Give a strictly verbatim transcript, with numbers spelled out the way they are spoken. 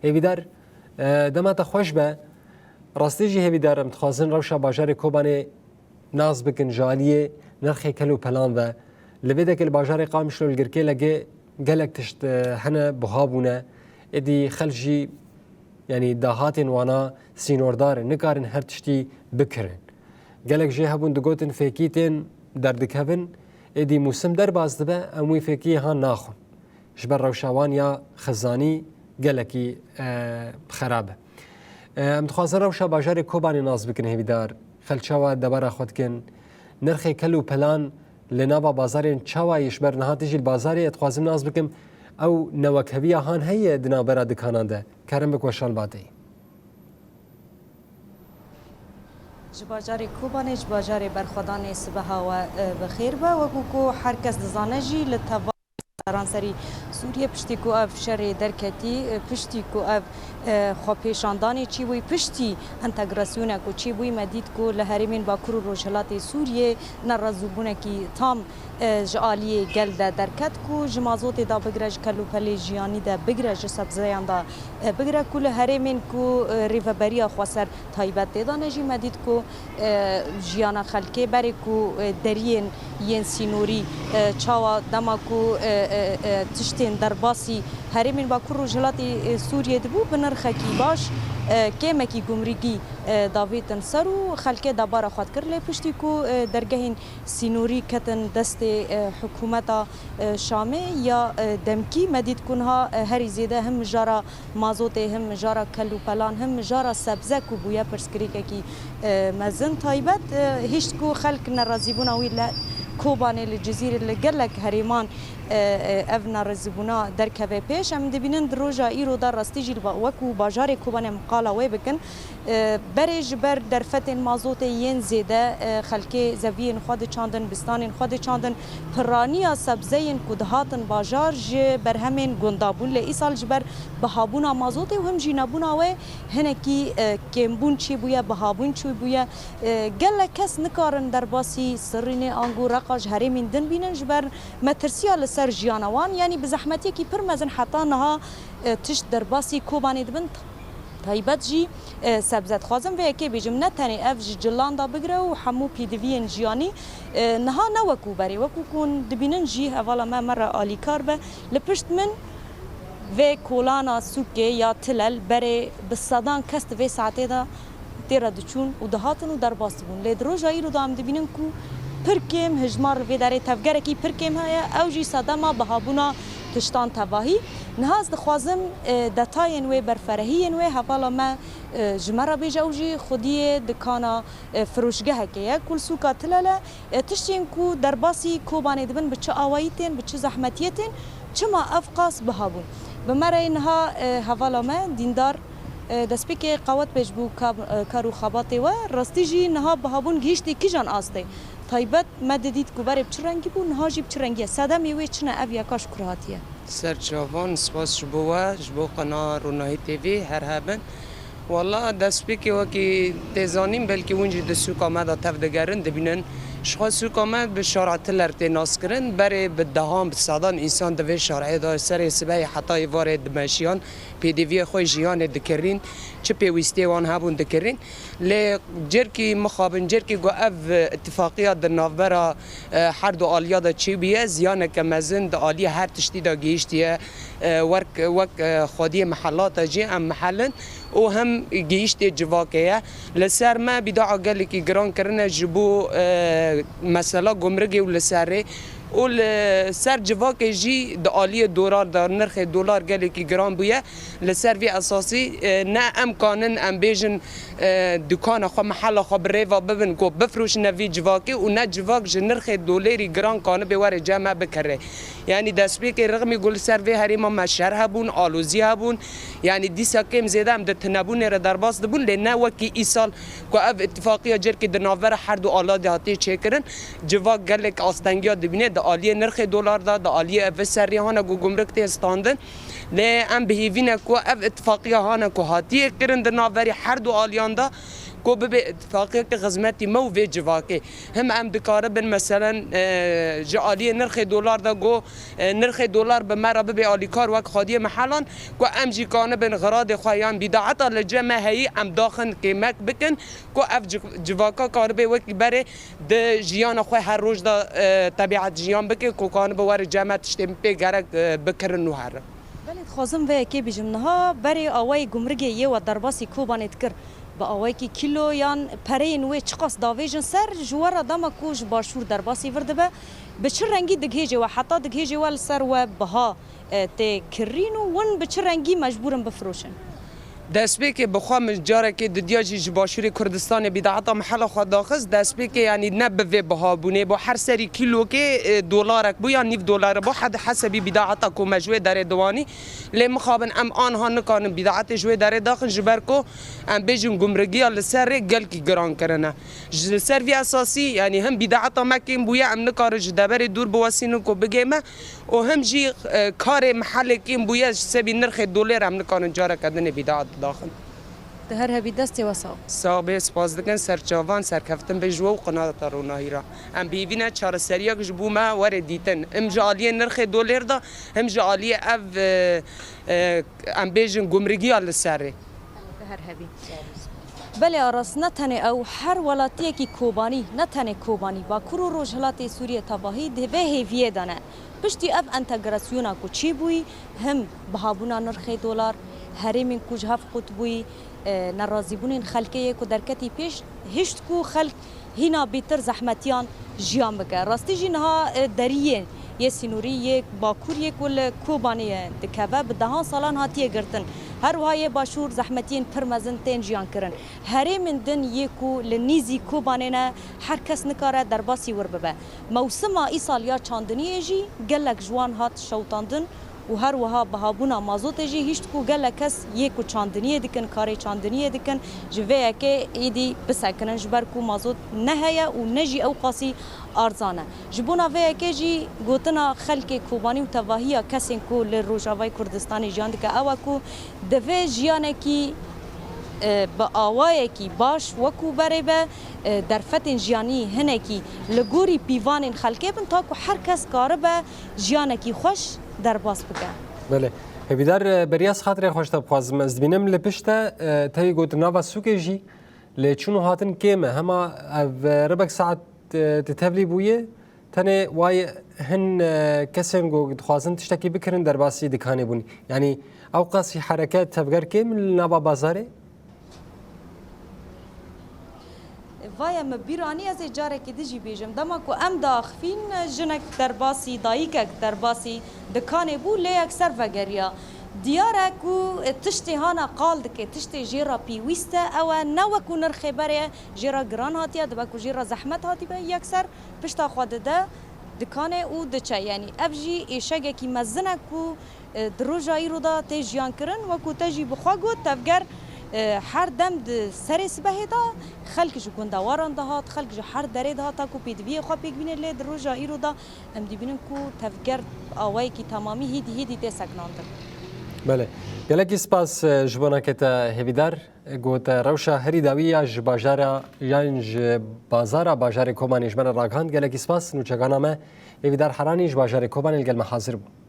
Hêvîdar, e, dema te xweş be. Rastî jî hêvîdar im, dixwazin rewşa bajarê Kobanê nas bikin ji aliyê nirxê kel û pelan ve. Li vê dekê li bajarê Qamişlo li Girkêlekê gelek tişt, e, hene buha bûne. Êdî xelk jî, yanî dahatên wana sînordar in, nikarin her tiştî bikirin. Gelek jê hebûn digotin fêkî tên derdikevin, êdî mûsim derbas dibe, em wî fêkiyê han naxwin. Ji ber rewşa wan ya xizanî gelekî, e, xerab e. E, em dixwazin rewşa bajarê Kobanê nas bikin hêvîdar. Xelk çawa debara xwe dikin? Nirxê kel û pelan li nava bazarên çawa ye? Ji ber niha tijî li bazarê ez dixwazim nas bikim. Ew newekeviya han heye di navbera dikanan de. Kerem bik weşan bateyî. Ji bajarê Kobanê, ji bajarê berxwedanê sibeha we, e, bi xêr be. Wekî ku her kes dizane jî li teva seranserî Sûriyê piştî ku ev şerê derketî, e, piştî ku ev, e, xwepêşandanê çêbûyî, piştî entegrasyonê ku çêbûyî, me dît ku li herêmên Bakur û Rojhilatê Sûriyê nerazîbûnekî tam, e, ji aliyê gel de derket ku ji mazotê de bigire, ji kel û pelê jiyanî de bigire, ji sebzeyan de, e, bigire ku li herêmên ku, e, rêveberiya xweser taybet tê de ne jî me dît ku, e, jiyana xelkê berê ku, e, deriyên yên sînorî, e, çawa dema ku, e, e, e, tiştên derbasî herêmên Bakur Rojhilatê, e, Sûriyê dibû, bi nirxekî baş, e, kêmekî gumrîkî, e, davêtin ser û xelkê debara xwe dikir. Lê piştî ku, e, dergehên sînorî ketin destê, e, hikûmeta, e, Şamê ya, e, demkî, me dît ku niha, e, herî zêde him mijara mazotê, him mijara kel û pelan, him mijara sebze ku bûye pirsgirêkekî, e, mezin taybet, e, hişt ku xelk nerazîbûna wî li Kobanê, li Cizîrê, li gelek herêman, e, e, ev nerazîbûna derkeve pêş. Em dibînin di roja îro de rastî jî li ba-, wekû bajarê Kobanê em qala wê bikin. E, berê ji ber derfetên mazotê yên zêde, e, xelkê zeviyên xwe diçandin, bistanên xwe diçandin. Piraniya sebzeyên ku dihatin bajar ji berhemên gunda bûn. Lê îsal ji ber bihabûna mazotê û him jî nebûna wê hinekî, e, kêmbûn çêbûye, bihabûn çêbûye. E, gelek kes nikarin derbasî Sirînê, ango Reqa ji herêmên din bînin ji ber metirsiya li ser jiyana wan. Yanî bi zehmetiyekî pir mezin heta niha, e, tişt derbasî Kobanê dibin. Taybet jî, e, sebze. Dixwazim vê yekê bêjim, ne tenê ev ji cilan de bigire û hemû pêdiviyên jiyanî, e, niha ne wekû berê. Wekû ku hûn dibînin jî hevala me, me re alîkar be. Li pişt min vê kolana sûkê ya Tilel berê bi sedan kes di vê saetê de tê re diçûn û dihatin û derbas dibûn. Lê di roja îro de em dibînin ku pir kêm hijmar li vê derê tevgerekî pir kêm heye, ew jî sedema bihabûna tiştan tevahî. Niha ez dixwazim, e, detayên wê, berferehiyên wê hevala me, e, ji me re bêje, ew jî xwediyê dikana, e, firoşgehekê ye ku li sûka Tilel e. E, tiştên ku derbasî Kobanê dibin bi çi awayî tên, bi çi zehmetiyê tên, çima ev qas biha bûn? Bi me re niha, e, hevala me Dîndar, e, destpêkê qewet pêş bû ka-, e, kar û xebatê we. Rastî jî niha bihabûn gihîştê kîjan astê? Taybet me didît ku berê bi çi rengî bû, niha jî bi çi rengî ye? Sedemê wê çi ne, ev yeka ji kur hatiye? Ser çavan, spas ji bo we, ji bo qena Ronahî T V her hebin. Wala destpêkê wekî tê zanîn, belkî hûn jî di sûka me de tev digerin, dibînin. Ji xwe sûka me bi şara Tiler tê naskirin. Berê bi dehan, bi sedan însan di vê şarê de serê sibehê heta êvarê dimeşiyan, pêdiviyê xwe jiyanê dikirîn, çi pêwîstiyê wan hebûn dikirîn. Lê cerkî mixabin, cerkî ku ev îtifaqiya di navbera, e, her du aliya de çêbûye, ziyaneke mezin di aliyê her tiştî de gihîştiye. E, werk-, wek, e, xwediyê mihela de jî em mihel in û him gihîştê civakê ye. Li ser me bîdaa gelekî giran kirine ji bo, e, mesela gumrigê û li serê û li ser civakê jî di aliyê dolar de nirxê dolar gelekî giran bûye. Li ser vî esasî, e, ne em kanin em bêjin, e, dukana xwe, mihela xwe bi rêva bibin ku bifroşine vî civakê û ne civak ji nirxê dolêrî giran kanibê were cem me bikire. Yanî destpêkê rixmî ku li ser vê herêma me şer hebûn, alozî hebûn. Yanî dîsa kêm zêde em di tinebûnê re derbas dibûn, lê ne wekî îsal ku ev îtifaqiya cerkê di navbera her du aladê hatiye çêkirin. Civak gelek astengiya dibîne di aliyê nirxê dolar de, di aliyê ev serrî hane ku gumruk tê standin. Lê em bi hêvî ne ku ev îtifaqiya hane ku hatiye kirin di navberî her du aliyan de Ku bibe îtifaqiyeke xizmetî me û vê civakê. Him em dikaribin, meselen, e, ji aliyê nirxê dolar de ku, e, nirxê dolar bi me re bibe alîkar wek xwediyê mehelan, ku em jî kanibin xiradê xwe yan bîdaeta li cem me heyî em daxin kêmek bikin, ku ev ci-, civaka karibe wekî berê di jiyana xwe her roj de, e, tebîet jiyan bike, ku kanibe were cem me tiştê pê gerek, e, bikirin û here. Belê dixwazim vê yekê bêjim. Niha berê awayê gumrigê yê we derbasî Kobanê dikir. Bi awayekî kîlo yan pereyên wê çiqas davêjin ser, ji we re dema ku ji başûr derbasî vir dibe, bi çi rengî digihêjê we, heta digihêjê we li ser we biha, e, tê kirîn û win bi çi rengî mecbûr in bifiroşin? Destpêkê bi xwe min carekê didiya jî ji başûrê Kurdistanê bîdaeta mehela xwe daxist. Destpêkê, yanî ne bi vê biha bûnê, bo her serî kîlokê, e, dolarek bû yan nîv dolar bû, hesebî bîdaeta ku me ji wê derê diwanî. Lê mixabin em anha nikanin bîdaetê ji wê derê daxin, ji ber ku em bêjin gumrigiya li ser rê gelkî giran kirine. Ji li ser vî esasî, yanî him bîdaeta me kêm bûye, em nikarin ji deverê dûr biwesînin ku bigê me û him jî, e, karê mehelê kêm bûye, ji sebî nirxê dolêr em nikarin careke dinê bîdaet bidaxin. Tu her hebî, destê we sax. Sax bê, spas dikin, serçavan, serkeftin bê ji we û qinata ronahî re. Em bi hêvî ne çareseriyek ji bo me were dîtin. Him ji aliyê nirxê dolêr de, him ji aliyê ev, e, e, em bêjin gumrigiya li ser rê. Her hebî. Belê Aras, ne tenê ew, her welatiyekî Kobanî, ne tenê Kobanî, Bakur û Rojhilatê Sûriyê tevahî di vê hêviyê de ne. Piştî ev entegrasyona ku çêbûyî, him bihabûna nirxê dolar, herêmên ku ji hev qut bûyî, e, nerazîbûnên xelkê yê ku derketî pêş, hişt ku xelk hîna bêtir zehmetiyan jiyan bike. Rastî jî niha, e, deriyê yê sînorî yê Bakur yê ku li Kobanê ye dikeve, bi dehan salan hatiye girtin. Her wiha yê Başûr zehmetiyên pir mezin tên jiyan kirin. Herêmên din yê ku li nîzî Kobanê ne, her kes nikare derbasî wir bibe. Mewsima îsal ya çandiniyê jî gelek ji wan hat şewitandin. û her wiha bihabûna mazotê jî hişt ku gelek kes yê ku çandiniyê dikin, karê çandiniyê dikin, ji vê yekê êdî bisekinin, ji ber ku mazot ne heye û ne jî ew qasî arzan e. Ji bona vê yekê jî gotina xelkê Kobanî û tevahiya kesên ku li Rojavayê Kurdistanê jiyan dike ew e ku divê jiyanekî, e, bi awayekî baş wekû berê be, e, derfetên jiyanî hinekî li gorî pîvanên xelkê bin, ta ku her kes karibe jiyanekî xweş derbas bike. Belê. Hêvîdar, e, beriya xatirê xwe ji te bixwazim. Ez dibînim li pişt te, e, tevî got nava sûkê jî lê çûn û hatin kêm e. Hema ev, e, ribek saet, e, di tevlî bûye. Tenê way hin, e, kesên ku dixwazin tiştekî bikirin derbasî dikanê bûn. Yanî ew qasî hereket tevger kêm li nava bazarê? Vaye min bîr anî, ez ê carekî din jî bêjim. Dema ku em diaxivîn, jinek derbasî, dayikek derbasî dikanê bû, lê yekser vegeriya. Diyar e ku tiştê hana qal dike, tiştê jê re pêwîst e, ew e ne wekû nirxê berê jê re giran hatiye, dibe ku jê re zehmet hatibe, yekser pişta xwe dide dikanê û diçe. Yanî ev jî êşegekî mezin e ku, e, di roja îro de tê jiyan kirin. Wekû te jî bi xwe got, tevger, e, her dem di serê sibehê de xelk ji gundewaran dihat, xelk ji her derê dihat, ta ku pêdiviyê xwe pêk bîne, lê di roja îro de em dibînin ku tevger awayekî temamî hîdî hîdî tê sekinandin. Belê. Gelekî spas, e, ji bona ke te hêvîdar. Got, rewşa herî dawî ya ji bajara, yan ji bazara bajarê Kobanê ji me re ragihand. Gelekî spas, nûçegana me Hêvîdar Heranî ji bajarê Kobanê li gel me hazir bû.